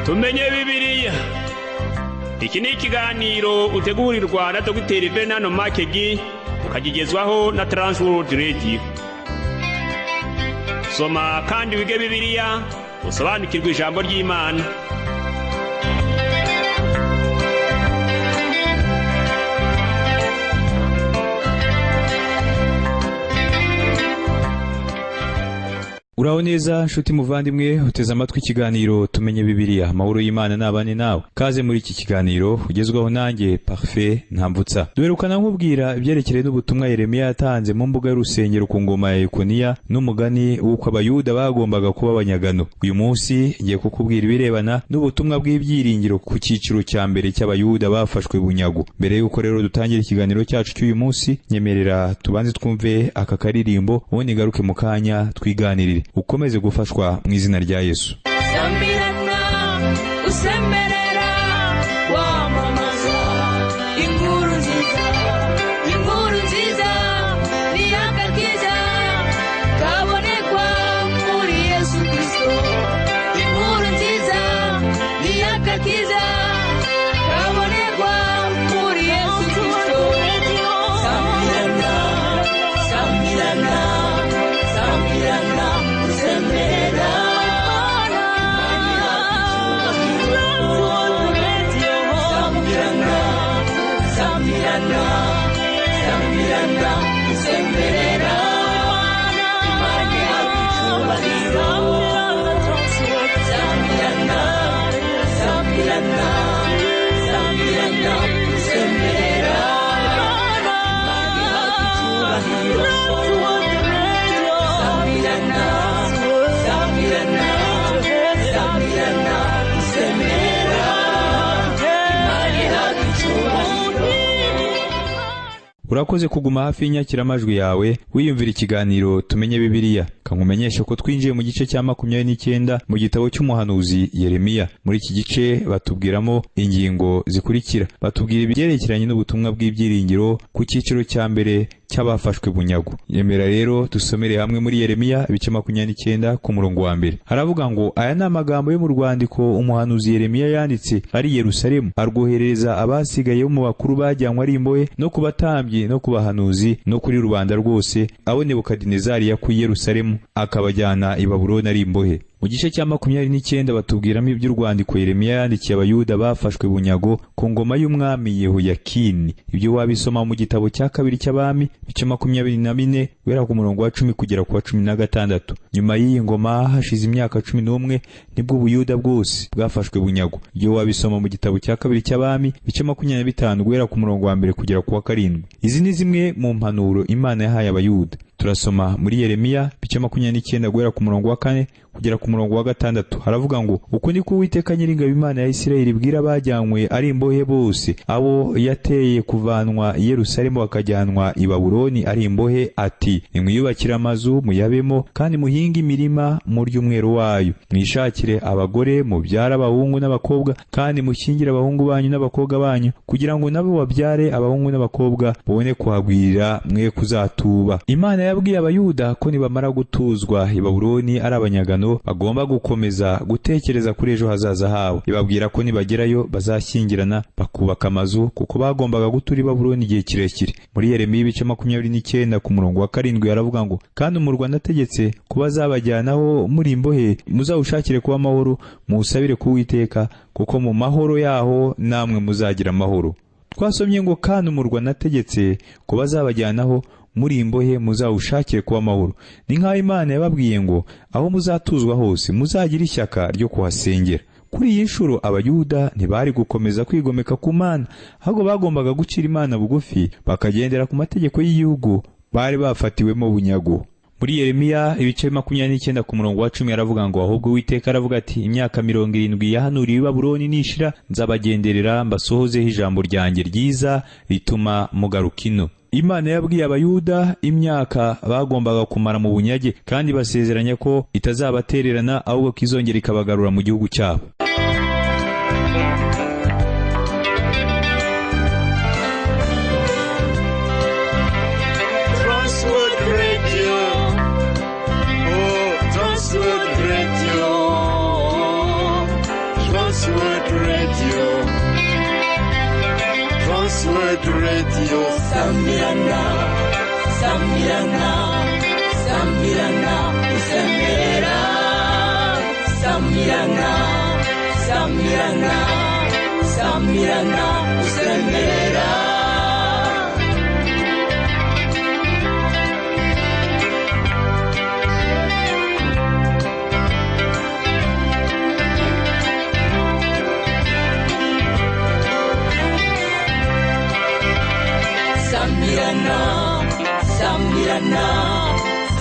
Tumenye Bibiliya. Iki ni ikiganiro utegurirwa na Dogiteri Venano Makegi, ukagigezwaho na Transworld Radio. Soma kandi wige Bibiliya, usobanukirwe ijambo ry'Imana. Uraho neza nshuti muvandimwe, uteze amatwi ikiganiro Tumenye Bibiliya. Amahoro y'Imana nabane nawe. Kaze muri iki kiganiro ugezwaho nanjye Parfait Ntambutsa. Duherukana nkubwira ibyerekeranye n'ubutumwa Yeremiya yatanze mu mbuga y'urusengero ku ngoma ya Yekoniya, n'umugani w'uko Abayuda bagombaga kuba abanyagano. Uyu munsi ngiye kukubwira ibirebana n'ubutumwa bw'ibyiringiro ku cyiciro cya mbere cy'Abayuda bafashwe bunyago. Mbere y'uko rero dutangira ikiganiro cyacu cy'uyu munsi, nyemerera tubanze twumve aka karirimbo, ubundi ngaruke mu kanya twiganirire. Ukomeze gufashwa mu izina rya Yesu. Sambirana, usemerera, wamamaza inkuru nziza, inkuru nziza ni agakiza kabonekwa muri Yesu Kristo. Inkuru nziza ni agakiza kabonekwa muri Yesu Kristo. Sambirana, sambirana, sambirana, usemerera. Sambirana, sambirana, sambirana, usemerera. Imana ihabwa icyubahiro. Sambirana, sambirana, sambirana, usemerera. Imana ihabwa icyubahiro. Sambirana, sambirana, sambirana, usemerera. Imana ihabwa icyubahiro. Urakoze kuguma hafi y'inyakiramajwi yawe wiyumvira ikiganiro Tumenye Bibiliya. Kankumenyeshe ko twinjiye mu gice cya 29 mu gitabo cy'umuhanuzi Yeremiya. Muri iki gice batubwiramo ingingo zikurikira. Batubwira ibyerekeranye n'ubutumwa bw'ibyiringiro ku cyiciro cya mbere cy'abafashwe bunyago. Yemera rero dusomere hamwe muri Yeremiya ibice 29 ku murongo wa mbere. Haravuga ngo: aya ni amagambo yo mu rwandiko umuhanuzi Yeremiya yanditse ari i Yerusalemu, arwoherereza abasigaye bo mu bakuru bajyanywe ari imbohe, no ku batambyi no ku bahanuzi no kuri rubanda rwose, abo Nebukadinezari yakuye i Yerusalemu akabajyana i Babuloni ari imbohe. Mu gice cya 29 batubwiramo iby'urwandiko Yeremiya yandikiye Abayuda bafashwe bunyago ku ngoma y'umwami Yehoyakini. Ibyo wabisoma mu gitabo cya kabiri cy'Abami, ibice 24, guhera ku murongo wa 10 kugera ku wa 16. Nyuma y'iyi ngoma hashize imyaka 11 nibwo Ubuyuda bwose bwafashwe bunyago. Ibyo wabisoma mu gitabo cya kabiri cy'Abami, ibice 25, guhera ku murongo wa mbere kugera ku wa 7. Izi ni zimwe mu mpanuro Imana yahaye Abayuda. Turasoma muri Yeremiya ibice 29 guhera ku murongo wa 4 kugera ku murongo wa 6. Haravuga ngo: uku niko Uwiteka Nyiringabo Imana ya Isirayeli ibwira abajyanywe ari imbohe bose, abo yateye kuvanwa i Yerusalemu bakajyanwa i Babuloni ari imbohe, ati: nimwiyubakire amazu muyabemo, kandi muhinge imirima murye umwero wayo. Mwishakire abagore, mubyare abahungu n'abakobwa, kandi mushyingire abahungu banyu n'abakobwa banyu, kugira ngo nabo babyare abahungu n'abakobwa, mubone kuhagwirira, mwe kuzatuba. Imana yabwiye Abayuda ko nibamara gutuzwa i Babuloni ari abanyagano, bagomba gukomeza gutekereza kuri ejo hazaza habo. Ibabwira ko nibagerayo bazashyingirana bakubaka amazu, kuko bagombaga gutura i Babuloni igihe kirekire. Muri Yeremiya ibice 29 ku murongo wa 7 yaravuga ngo: kandi umurwa nategetse kuba azabajyanaho muri imbohe, muzawushakire kuba amahoro, muwusabire ku Uwiteka, kuko mu mahoro yaho namwe muzagira amahoro. Twasomye ngo: kandi umurwa nategetse kuba azabajyanaho muri imbohe, muzawushakire kuba amahoro. Ni nk'aho Imana yababwiye ngo aho muzatuzwa hose muzagira ishyaka ryo kuhasengera. Kuri iyi nshuro Abayuda ntibari gukomeza kwigomeka ku Mana, ahubwo bagombaga gucira Imana bugufi, bakagendera ku mategeko y'igihugu bari bafatiwemo bunyago. Muri Yeremiya ibice 29 ku murongo wa 10 aravuga ngo: ahubwo Uwiteka aravuga ati: imyaka 70 yahanuriwe i Babuloni nishira, nzabagenderera mbasohozeho ijambo ryanjye ryiza rituma mugaruka ino. Imana yabwiye Abayuda imyaka bagombaga kumara mu bunyage, kandi basezeranya ko itazabatererana, ahubwo ko izongera ikabagarura mu gihugu cyabo. Transworld Radio. Oh, Transworld Radio. Transworld Radio. Sambirana, sambirana, sambirana, usemerera. Sambirana, sambirana, sambirana, usemerera. Sambirana, sambirana,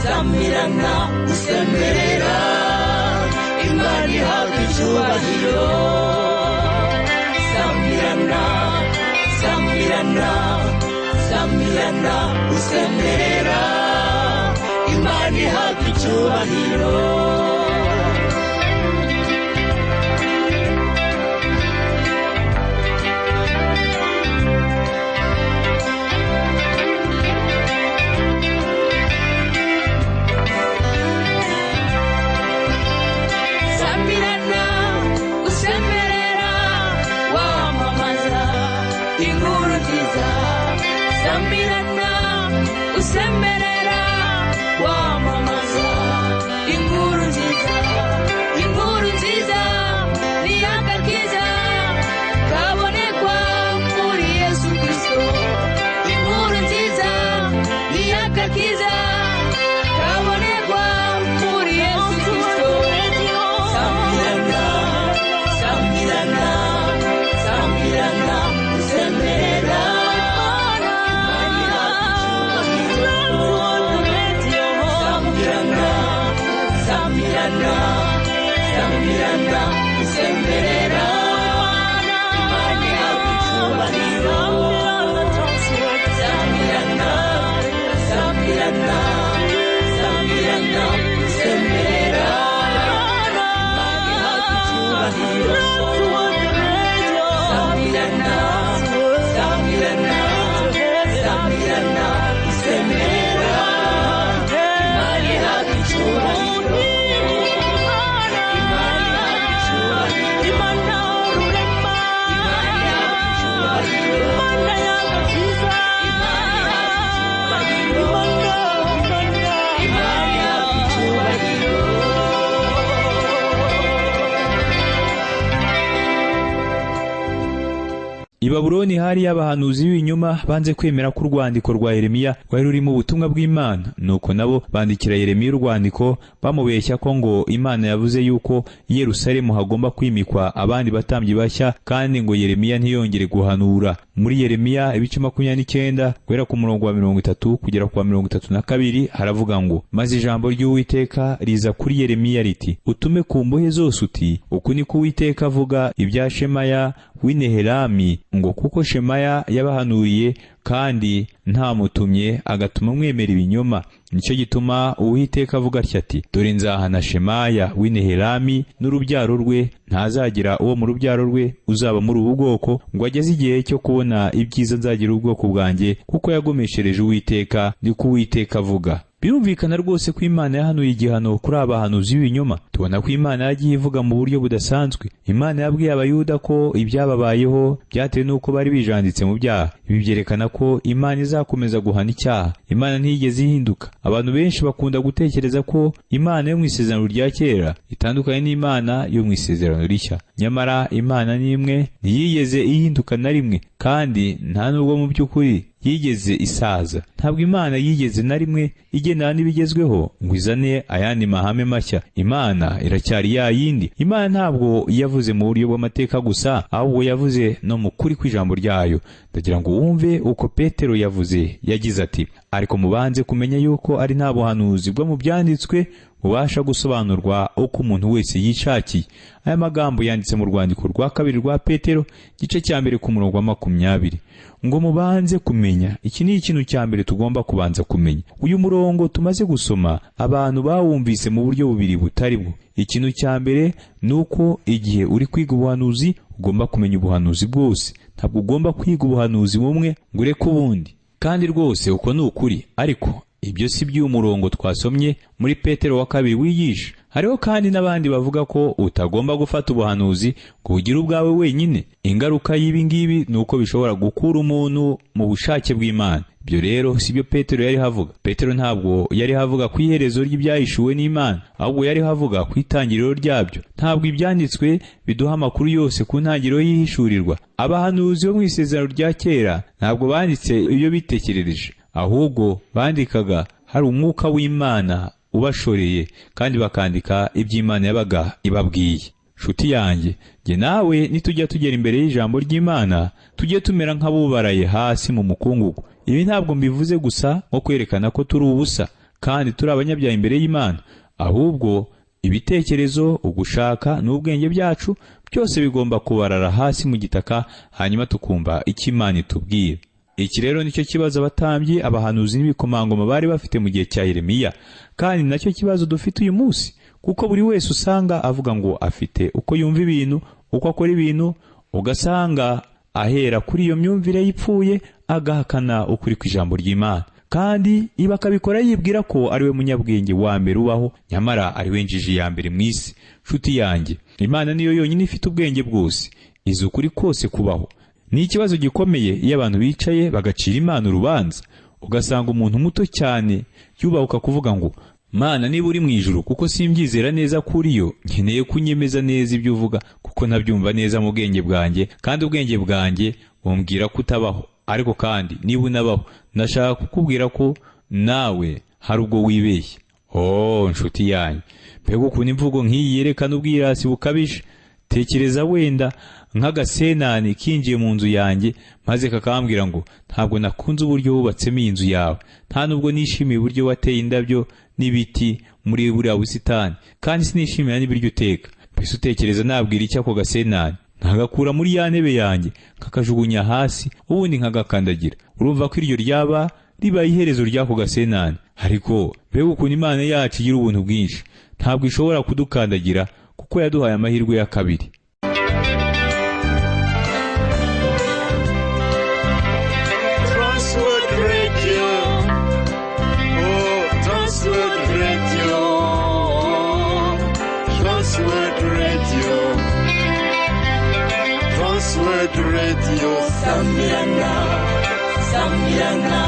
sambirana, usemerera. Imana ihabwa icyubahiro. Sambirana, sambirana, sambirana, usemerera. Imana ihabwa icyubahiro. Sambirana, usemerera, wamamaza inkuru nziza. Sambirana, usemerera, wamamaza inkuru nziza. Inkuru nziza ni agakiza kabonekwa muri Yesu Kristo. Inkuru nziza ni agakiza kabonekwa muri Yesu Kristo. Sambirana, sambirana, sambirana, usemerera. Sambirana, sambirana, sambirana, usemerera. Imana ihabwa icyubahiro. Sambirana, sambirana, sambirana, usemerera. Imana ihabwa icyubahiro. Sambirana, sambirana, sambirana, usemerera. Imana ihabwa icyubahiro. Imana ihabwa icyubahiro. Imana ihabwa icyubahiro. Imana ihabwa icyubahiro. Imana ihabwa icyubahiro. I Babuloni hari abahanuzi b'ibinyoma banze kwemera ko urwandiko rwa Yeremiya rwari rurimo ubutumwa bw'Imana. Nuko nabo bandikira Yeremiya urwandiko bamubeshya ko ngo Imana yavuze yuko i Yerusalemu hagomba kwimikwa abandi batambyi bashya, kandi ngo Yeremiya ntiyongere guhanura. Muri Yeremiya ibice 29 guhera ku murongo wa 30 kugera ku wa 32 haravuga ngo: maze ijambo ry'Uwiteka riza kuri Yeremiya riti, utume ku mbohe zose uti, uku niko Uwiteka avuga ibya Shemaya w'i Nehelami, ngo kuko Shemaya yabahanuriye kandi ntamutumye agatuma mwemera ibinyoma. Nicyo gituma Uwiteka avuga atya ati, dore nzahana Shemaya w'i Nehelami n'urubyaro rwe, ntazagira uwo mu rubyaro rwe uzaba muri ubu bwoko, ngo ageze igihe cyo kubona ibyiza nzagira ubwoko bwanjye, kuko yagomeshereje Uwiteka, niko Uwiteka avuga. Birumvikana rwose ko Imana yahanuye igihano kuri aba bahanuzi b'ibinyoma. Tubona ko Imana yagiye ivuga mu buryo budasanzwe. Imana yabwiye Abayuda ko ibyababayeho byatewe n'uko bari bijanditse mu byaha. Ibi byerekana ko Imana izakomeza guhana icyaha. Imana ntiyigeze ihinduka. Abantu benshi bakunda gutekereza ko Imana yo mu isezerano rya kera itandukanye n'Imana yo mu isezerano rishya. Nyamara Imana ni imwe, ntiyigeze ihinduka na rimwe, kandi nta nubwo mu by'ukuri yigeze isaza. Ntabwo Imana yigeze na rimwe igendana n'ibigezweho ngo izane ayandi mahame mashya. Imana iracyari ya yindi. Imana ntabwo yavuze mu buryo bw'amateka gusa, ahubwo yavuze no mu kuri kw'ijambo ryayo. Ndagira ngo wumve uko Petero yavuze. Yagize ati: ariko mubanze kumenya yuko ari nta buhanuzi bwo mu byanditswe bubasha gusobanurwa uko umuntu wese yishakiye. Aya magambo yanditse mu rwandiko rwa kabiri rwa Petero, gice cya mbere ku murongo wa 20. Ngo mubanze kumenya. Iki ni ikintu cya mbere tugomba kubanza kumenya. Uyu murongo tumaze gusoma abantu bawumvise mu buryo bubiri butari bwo. Ikintu cya mbere ni uko igihe uri kwiga ubuhanuzi ugomba kumenya ubuhanuzi bwose. Ntabwo ugomba kwiga ubuhanuzi bumwe ngo ureke ubundi. Kandi rwose uko ni ukuri, ariko ibyo si by'uyu murongo twasomye muri Petero wa kabiri wigisha. Hariho kandi n'abandi bavuga ko utagomba gufata ubuhanuzi ngo ugire ubwawe wenyine. Ingaruka y'ibi ngibi ni uko bishobora gukura umuntu mu bushake bw'Imana. Ibyo rero si byo Petero yari havuga. Petero ntabwo yari havuga ku iherezo ry'ibyahishuwe n'Imana, ahubwo yari havuga ku itangiriro ryabyo. Ntabwo ibyanditswe biduha amakuru yose ku ntangiriro y'ihishurirwa. Abahanuzi bo mu isezerano rya kera ntabwo banditse ibyo bitekerereje, ahubwo bandikaga hari umwuka w'Imana ubashoreye, kandi bakandika iby'Imana yabaga ibabwiye. Nshuti yanjye, jye nawe nitujya tugera imbere y'ijambo ry'Imana, tujye tumera nk'abubaraye hasi mu mukungugu. Ibi ntabwo mbivuze gusa nko kwerekana ko turi ubusa kandi turi abanyabyaha imbere y'Imana, ahubwo ibitekerezo, ugushaka n'ubwenge byacu byose bigomba kubarara hasi mu gitaka, hanyuma tukumva icyo Imana itubwira. Iki rero nicyo kibazo abatambyi, abahanuzi n'ibikomangoma bari bafite mu gihe cya Yeremiya, kandi nacyo kibazo dufite uyu munsi, kuko buri wese usanga avuga ngo afite uko yumva ibintu, uko akora ibintu, ugasanga ahera kuri iyo myumvire yipfuye agahakana ukuri kw'ijambo ry'Imana, kandi ibi akabikora yibwira ko ari we munyabwenge wa mbere ubaho, nyamara ari we njiji ya mbere mu isi. Nshuti yanjye, Imana niyo yonyine ifite ubwenge bwose, izi ukuri kose kubaho. Ni ikibazo gikomeye iyo abantu bicaye bagacira Imana urubanza, ugasanga umuntu muto cyane yubahuka kuvuga ngo Mana, niba uri mu ijuru, kuko simbyizera neza kuri yo, nkeneye kunyemeza neza ibyo uvuga, kuko ntabyumva neza mu bwenge bwanjye, kandi ubwenge bwanjye bumbwira ko utabaho. Ariko kandi niba unabaho, ndashaka kukubwira ko nawe hari ubwo wibeshye. Oh, nshuti yanjye, mbega ukuntu imvugo nk'iyi yerekana ubwirasi bukabije! Tekereza wenda nk'agasenani kinjiye mu nzu yanjye, maze kakambwira ngo ntabwo nakunze uburyo wubatsemo iyi nzu yawe, nta nubwo nishimiye uburyo wateye indabyo n'ibiti muri buriya busitani, kandi sinishimira n'ibiryo uteka. Mbese utekereza nabwira icyo ako gasenani? Nkagakura muri ya ntebe yanjye, nkakajugunya hasi, ubundi nkagakandagira. Urumva ko iryo ryaba ribaye iherezo ry'ako gasenani. Ariko mbega ukuntu Imana yacu igira ubuntu bwinshi! Ntabwo ishobora kudukandagira, kuko yaduhaye amahirwe ya kabiri. Transworld Radio. Oh, Transworld Radio. Transworld Radio. Transworld Radio. Sambirana, sambirana,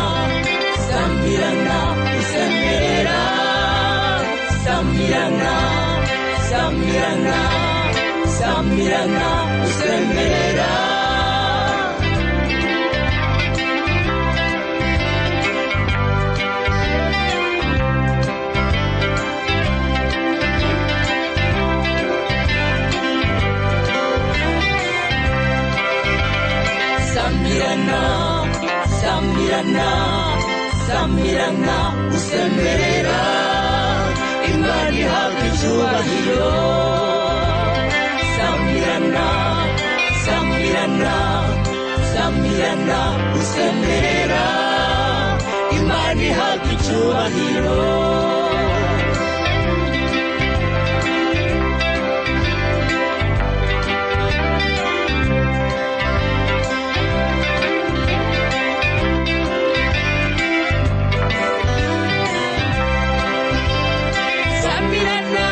sambirana, usemerera. Sambirana, sambirana, sambirana, usemerera. Sambirana, sambirana, sambirana, usemerera. Imana ihabwa icyubahiro. Sambirana, sambirana, sambirana, usemerera. Imana ihabwa icyubahiro. Sambirana,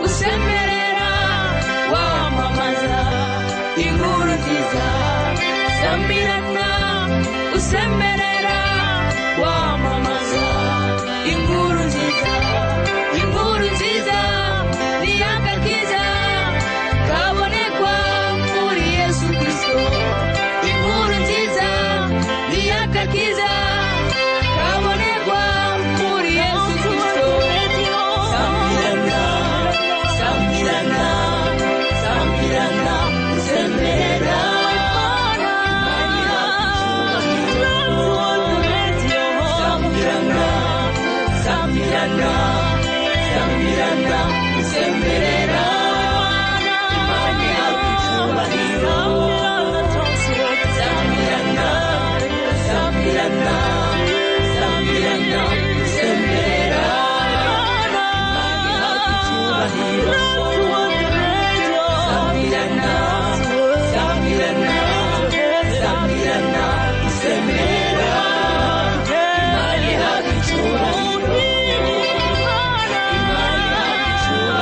usemerera, wamamaza inkuru nziza. Sambirana, usemerera, wamamaza inkuru nziza. Inkuru nziza ni agakiza kabonekwa muri Yesu Kristo. Inkuru nziza ni agakiza kabonekwa muri Yesu Kristo. Sambirana, sambirana, sambirana, usemerera. Sambirana, sambirana, sambirana, usemerera. Imana ihabwa icyubahiro. Sambirana, sambirana, sambirana, usemerera. Imana ihabwa icyubahiro. Sambirana, sambirana, sambirana, usemerera. Imana ihabwa icyubahiro. Imana ihabwa icyubahiro.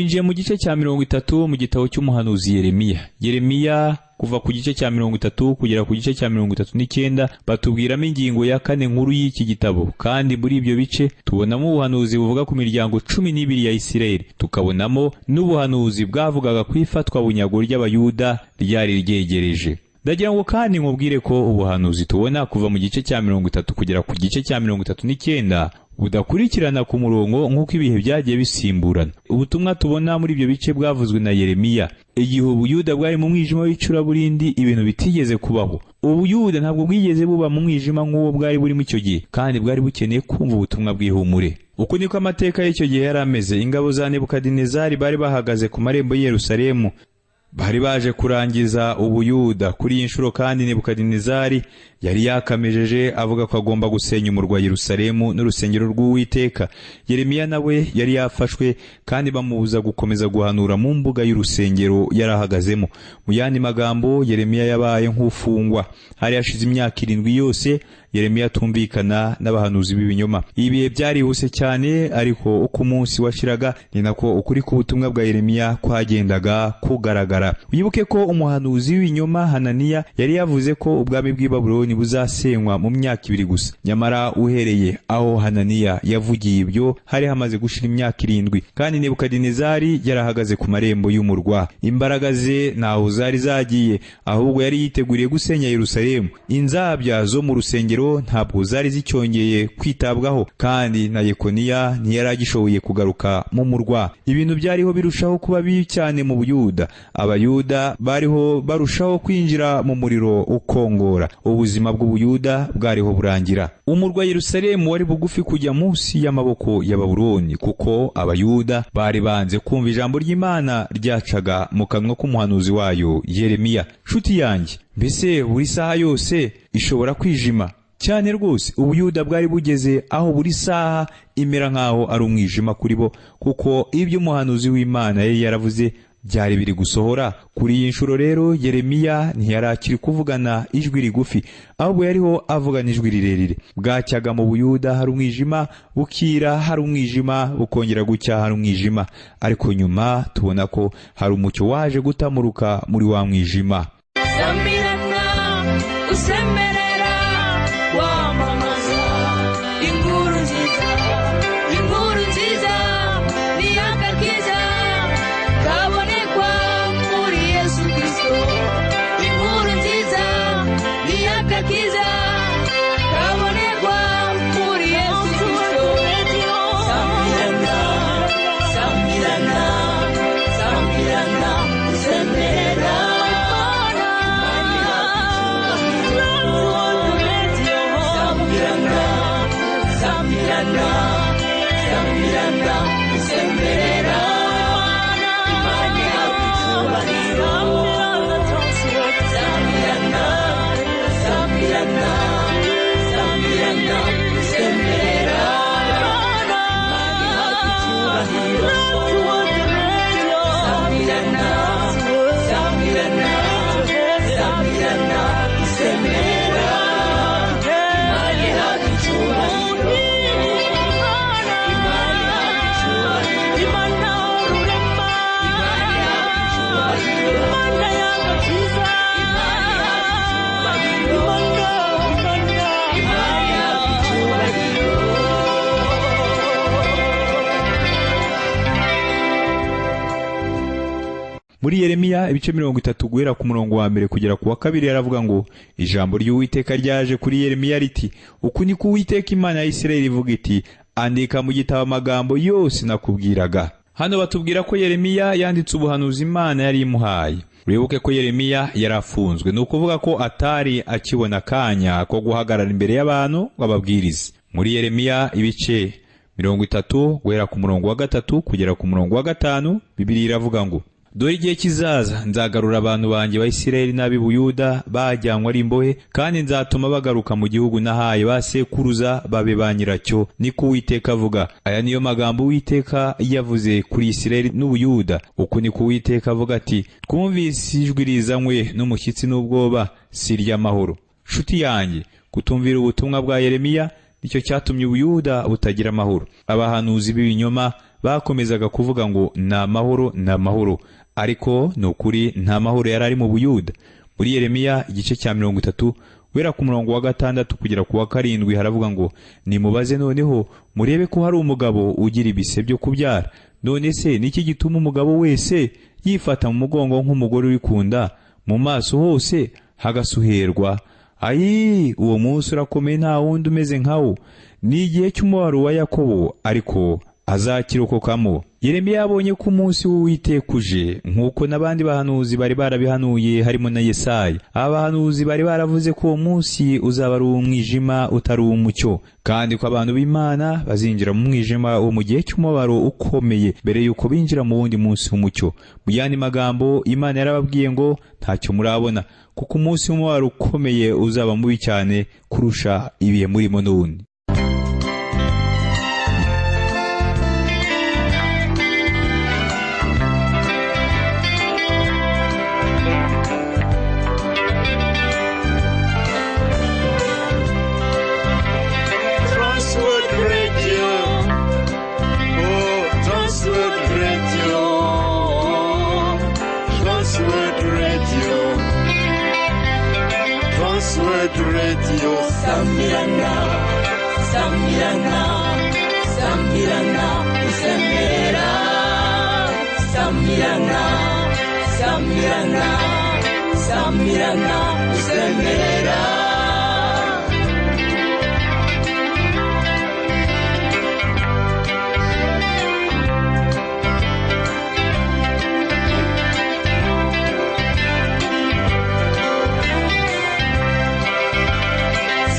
Twinjiye mu gice cya 30 mu gitabo cy'umuhanuzi Yeremiya. Yeremiya kuva ku gice cya 30 kugera ku gice cya 39 batubwiramo ingingo ya kane nkuru y'iki gitabo, kandi muri ibyo bice tubonamo ubuhanuzi buvuga ku miryango 12 ya Isirayeli, tukabonamo n'ubuhanuzi bwavugaga ku ifatwa bunyago ry'Abayuda ryari ryegereje. Ndagira ngo kandi nkubwire ko ubuhanuzi tubona kuva mu gice cya 30 kugera ku gice cya 39 budakurikirana ku murongo nk'uko ibihe byagiye bisimburana. Ubutumwa tubona muri ibyo bice bwavuzwe na Yeremiya igihe Ubuyuda bwari mu mwijima w'icuraburindi, ibintu bitigeze kubaho. Ubuyuda ntabwo bwigeze buba mu mwijima nk'uwo bwari burimo icyo gihe, kandi bwari bukeneye kumva ubutumwa bw'ihumure. Uku niko amateka y'icyo gihe yari ameze. Ingabo za Nebukadinezari bari bahagaze ku marembo y'i Yerusalemu, bari baje kurangiza Ubuyuda kuri iyi nshuro, kandi Nebukadinezari yari yakamejeje avuga ko agomba gusenya umurwa Yerusalemu n'urusengero rw'Uwiteka. Yeremiya nawe yari yafashwe kandi bamubuza gukomeza guhanura mu mbuga y'urusengero yari ahagazemo. Mu yandi magambo, Yeremiya yabaye nk'ufungwa. Hari hashize imyaka 7 yose Yeremiya atumvikana n'abahanuzi b'ibinyoma. Ibihe byarihuse cyane, ariko uko umunsi washiraga ni nako ukuri k'ubutumwa bwa Yeremiya kwagendaga kugaragara. Wibuke ko umuhanuzi w'ibinyoma Hananiya yari yavuze ko ubwami bw'i Babuloni buzasenywa mu myaka 2 gusa. Nyamara uhereye aho Hananiya yavugiye ibyo hari hamaze gushira imyaka 7, kandi Nebukadinezari yarahagaze ku marembo y'umurwa. Imbaraga ze ntaho zari zagiye, ahubwo yari yiteguriye gusenya Yerusalemu. Inzabya zo mu rusengero ntabwo zari zicyongeye kwitabwaho, kandi na Yekoniya ntiyari agishoboye kugaruka mu murwa. Ibintu byariho birushaho kuba bibi cyane mu Buyuda. Abayuda bariho barushaho kwinjira mu muriro ukongora. Ubuzima bw'Ubuyuda bwariho burangira. Umurwa Yerusalemu wari bugufi kujya munsi y'amaboko ya Babuloni, kuko Abayuda bari banze kumva ijambo ry'Imana ryacaga mu kanwa k'umuhanuzi wayo Yeremiya. Nshuti yanjye, mbese buri saha yose ishobora kwijima cyane rwose. Ubuyuda bwari bugeze aho buri saha imera nk'aho ari umwijima kuri bo, kuko ibyo umuhanuzi w'Imana yari yaravuze byari biri gusohora. Kuri iyi nshuro rero Yeremiya ntiyari akiri kuvugana ijwi rigufi, ahubwo yariho avugana ijwi rirerire. Bwacyaga mu Buyuda hari umwijima, bukira hari umwijima, bukongera gucya hari umwijima, ariko nyuma tubona ko hari umucyo waje gutamuruka muri wa mwijima. Samirana usemerera wamamaza inkuru nziza, inkuru nziza ni agakiza kabonekwa muri Yesu Kristo. Inkuru nziza ni agakiza kabonekwa muri Yesu Kristo. Samirana, samirana, samirana usemerera. Samirana, samirana, samirana usemerera. Imana ihabwa icyubahiro. Samirana, samirana, samirana usemerera. Imana ihabwa icyubahiro. Samirana, samirana, samirana usemerera. Imana ihabwa icyubahiro. Imana ihabwa icyubahiro. Imana ihabwa icyubahiro. Imana ihabwa icyubahiro. Imana ihabwa icyubahiro. Muri Yeremiya ibice 30 guhera ku murongo wa 1 kugera ku wa 2 yaravuga ngo: Ijambo ry'Uwiteka ryaje kuri Yeremiya riti, uku niko Uwiteka Imana ya Isirayeli ivuga iti, andika mu gitabo amagambo yose nakubwiraga. Hano batubwira ko Yeremiya yanditse ubuhanuzi Imana yari imuhaye. Wibuke ko Yeremiya yarafunzwe, ni ukuvuga ko atari akibona akanya ko guhagarara imbere y'abantu ngo ababwirize. Muri Yeremiya ibice 30 guhera ku murongo wa 3 kugera ku murongo wa 5, Bibiliya iravuga ngo: Dore igihe kizaza nzagarura abantu banjye ba Isirayeli n'ab'i Buyuda bajyanywe ari imbohe, kandi nzatuma bagaruka mu gihugu nahaye ba sekuruza babe ba nyiracyo, niko Uwiteka avuga. Aya niyo magambo Uwiteka yavuze kuri Isirayeli n'Ubuyuda. Uku niko Uwiteka avuga ati: twumvise ijwi rizanywe n'umushyitsi n'ubwoba, si iry'amahoro. Nshuti yanjye, kutumvira ubutumwa bwa Yeremiya Nicyo cyatumye Ubuyuda butagira amahoro. Abahanuzi b'ibinyoma bakomezaga kuvuga ngo ni amahoro, ni amahoro, ariko ni ukuri nta mahoro yari ari mu Buyuda. Muri Yeremiya igice cya 30 guhera ku murongo wa 6 kugera ku wa 7 haravuga ngo nimubaze noneho murebe ko hari umugabo ugira ibise byo kubyara. None se niki gituma umugabo wese yifata mu mugongo nk'umugore uri ku nda, mu maso hose hagasuherwa? Ayi, uwo munsi urakomeye, nta wundi umeze nkawo. Ni igihe cy'umubabaro wa Yakobo, ariko azakirokokamo. Yeremiya yabonye ko umunsi w'Uwiteka uje, nk'uko n'abandi bahanuzi bari barabihanuye, harimo na Yesaya. Aba bahanuzi bari baravuze ko uwo munsi uzaba ari uw'umwijima utari uw'umucyo, kandi ko abantu b'Imana bazinjira mu mwijima wo mu gihe cy'umubabaro ukomeye mbere y'uko binjira mu wundi munsi w'umucyo. Mu yandi magambo, Imana yarababwiye ngo ntacyo murabona, kuko umunsi w'umubabaro ukomeye uzaba mubi cyane kurusha ibihe murimo n'ubundi. Transworld Radio. Oh, Transworld Radio. Transworld Radio. Transworld Radio. Sambirana, Sambirana, Sambirana, usemerera. Sambirana, Sambirana, Sambirana, usemerera.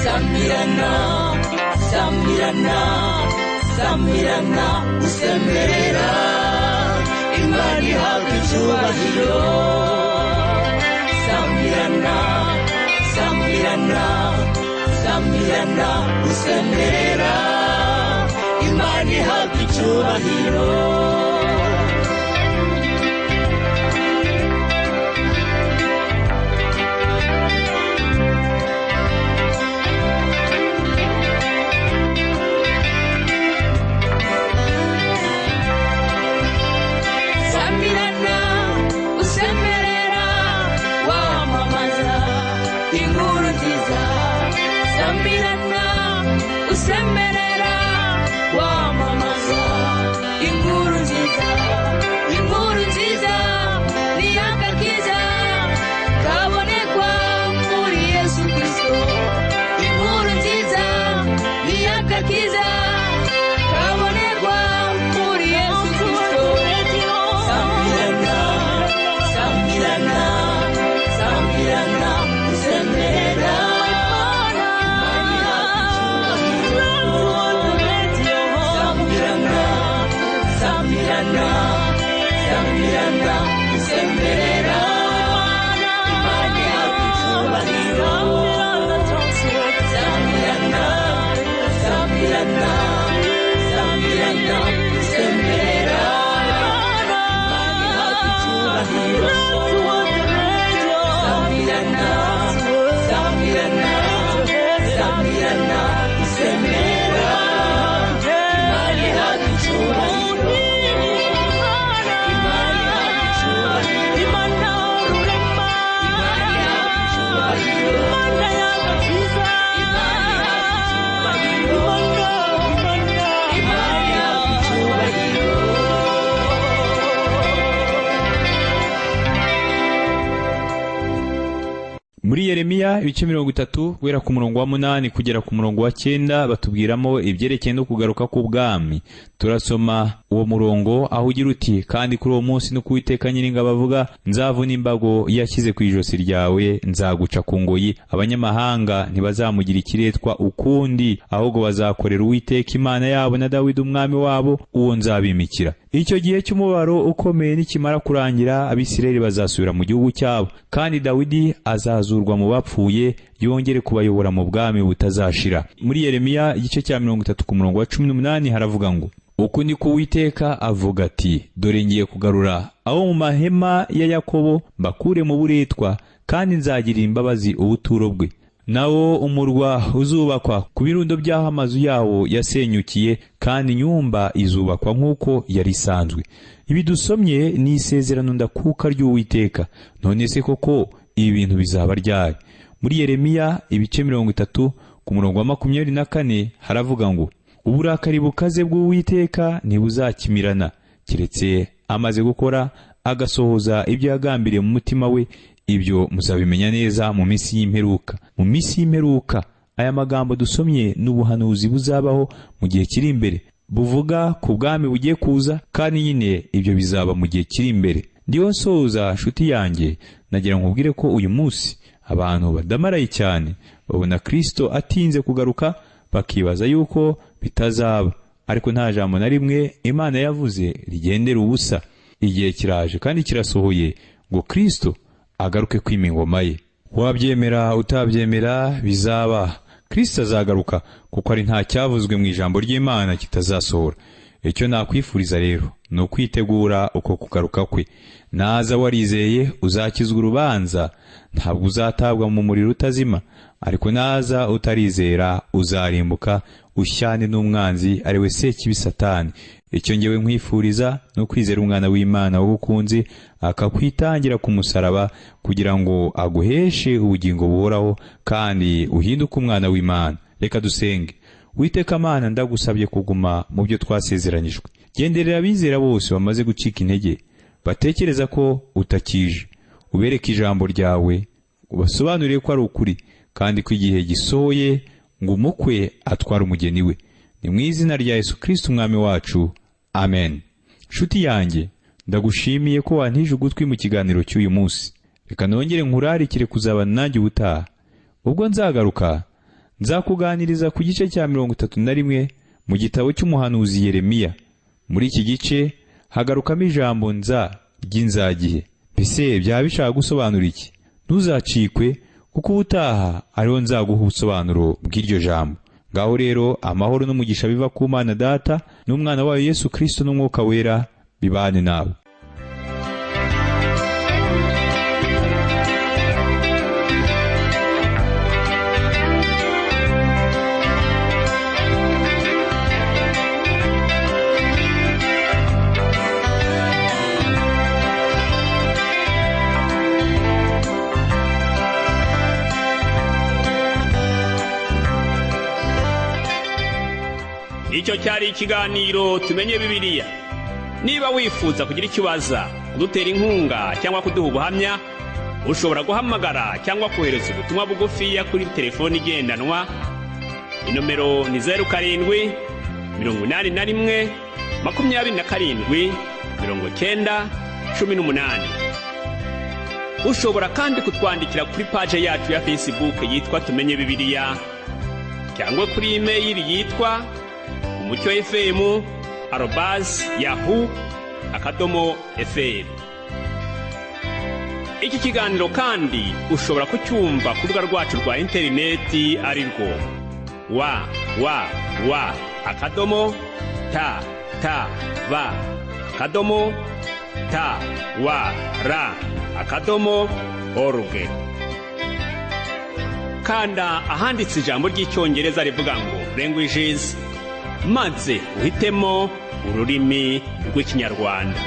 Sambirana, Sambirana, Sambirana, usemerera. Imana ihabwa icyubahiro. Sambirana, Sambirana, Sambirana, usemerera. Imana ihabwa icyubahiro. Sambirana, usemerera, wamamaza inkuru nziza. Sambirana, usemerera, wamamaza inkuru nziza. Inkuru nziza ni agakiza kabonekwa muri Yesu Kristo. Inkuru nziza ni agakiza kabonekwa muri Yesu Kristo. Sambirana, Sambirana, Sambirana, usemerera. Sambirana, Sambirana, Sambirana, usemerera. Imana ihabwa icyubahiro. Sambirana, Sambirana, Sambirana, usemerera. Imana ihabwa icyubahiro. Sambirana, Sambirana, Sambirana, usemerera. Imana ihabwa icyubahiro. Imana ihabwa icyubahiro. Imana ihabwa icyubahiro. Imana ihabwa icyubahiro. Imana ihabwa icyubahiro. Muri Yeremiya ibice 30 guhera ku murongo wa 8 kugera ku murongo wa 9 batubwiramo ibyerekeye no kugaruka k'ubwami. Turasoma uwo murongo aho ugira uti: kandi kuri uwo munsi no Uwiteka Nyiringabo avuga, nzavuna imbago yashyize ku ijosi ryawe, nzaguca ku ngoyi, abanyamahanga ntibazamugira ikiretwa ukundi, ahubwo bazakorera Uwiteka Imana yabo na Dawidi umwami wabo, uwo nzabimikira. Icyo gihe cy'umubabaro ukomeye nikimara kurangira, Abisirayeli bazasubira mu gihugu cyabo, kandi Dawidi azazurwa mu bapfuye, yongere kubayobora mu bwami butazashira. Muri Yeremiya igice cya 30 ku murongo wa 18 haravuga ngo: uku ni ko Uwiteka avuga ati, dore ngiye kugarura abo mu mahema ya Yakobo, mbakure mu buretwa, kandi nzagirira imbabazi ubuturo bwe. Nawo umurwa uzubakwa ku birundo by'aho amazu yawo yasenyukiye, kandi inyumba izubakwa nk'uko yari isanzwe. Ibi dusomye ni isezerano ndakuka ry'Uwiteka. None se koko ibi bintu bizaba ryari? Muri Yeremiya ibice 30 ku murongo wa 24 haravuga ngo: uburakari bukaze bw'Uwiteka ntibuzakimirana, keretse amaze gukora agasohoza ibyo yagambiriye mu mutima we. Ibyo muzabimenya neza mu minsi y'imperuka. Mu minsi y'imperuka, aya magambo dusomye ni ubuhanuzi buzabaho mu gihe kiri imbere, buvuga ku bwami bugiye kuza, kandi nyine ibyo bizaba mu gihe kiri imbere. Ndiho nsoza, nshuti yanjye, nagira nkubwire ko uyu munsi abantu badamaraye cyane, babona Kristo atinze kugaruka, bakibaza yuko bitazaba. Ariko nta jambo na rimwe Imana yavuze rigendera ubusa. Igihe kiraje kandi kirasohoye ngo Kristo agaruke kwima ingoma ye. Wabyemera utabyemera, bizaba. Kristo azagaruka, kuko ari nta cyavuzwe mu ijambo ry'Imana kitazasohora. Icyo nakwifuriza rero ni ukwitegura uko kugaruka kwe. Naza warizeye, uzakizwa urubanza, ntabwo uzatabwa mu muriro utazima. Ariko naza utarizera, uzarimbuka ushyane n'umwanzi, ari we Sekibi Satani. Icyo ngewe nkwifuriza ni ukwizera Umwana w'Imana wagukunze, akakwitangira ku musaraba kugira ngo aguheshe ubugingo buhoraho kandi uhinduke umwana w'Imana. Reka dusenge. Witeka Mana, ndagusabye kuguma mu byo twasezeranyijwe. Genderera abizera bose bamaze gucika intege, batekereza ko utakije. Ubereke ijambo ryawe, ubasobanurire ko ari ukuri, kandi ko igihe gisohoye ngo umukwe atware umugeni we. Ni mu izina rya Yesu Kristo Umwami wacu, amen. Nshuti yanjye, ndagushimiye ko wantije ugutwi mu kiganiro cy'uyu munsi. Reka nongere nkurarikire kuzabana nanjye ubutaha. Ubwo nzagaruka, nzakuganiriza ku gice cya 31 mu gitabo cy'umuhanuzi Yeremiya. Muri iki gice hagarukamo ijambo nza ry'inzagihe. Mbese byaba bishaka gusobanura iki? Ntuzacikwe, kuko ubutaha ariho nzaguha ubusobanuro bw'iryo jambo. Ngaho rero, amahoro n'umugisha biva ku Mana Data n'Umwana wayo Yesu Kristo n'Umwuka Wera bibane nawe. Icyo cyari ikiganiro Tumenye Bibiliya. Niba wifuza kugira icyo ubaza, kudutera inkunga cyangwa kuduha ubuhamya, ushobora guhamagara cyangwa kohereza ubutumwa bugufiya kuri telefoni igendanwa. Inomero ni 0781 27 90 18. Ushobora kandi kutwandikira kuri paje yacu ya Facebook yitwa Tumenye Bibiliya, cyangwa kuri imeyili yitwa umucyofm@yahoo.fr. Iki kiganiro kandi ushobora kucyumva ku rubuga rwacu rwa interineti, ari rwo www.ttb.twr.org. Kanda ahanditse ijambo ry'Icyongereza rivuga ngo "Languages", maze uhitemo ururimi rw'Ikinyarwanda.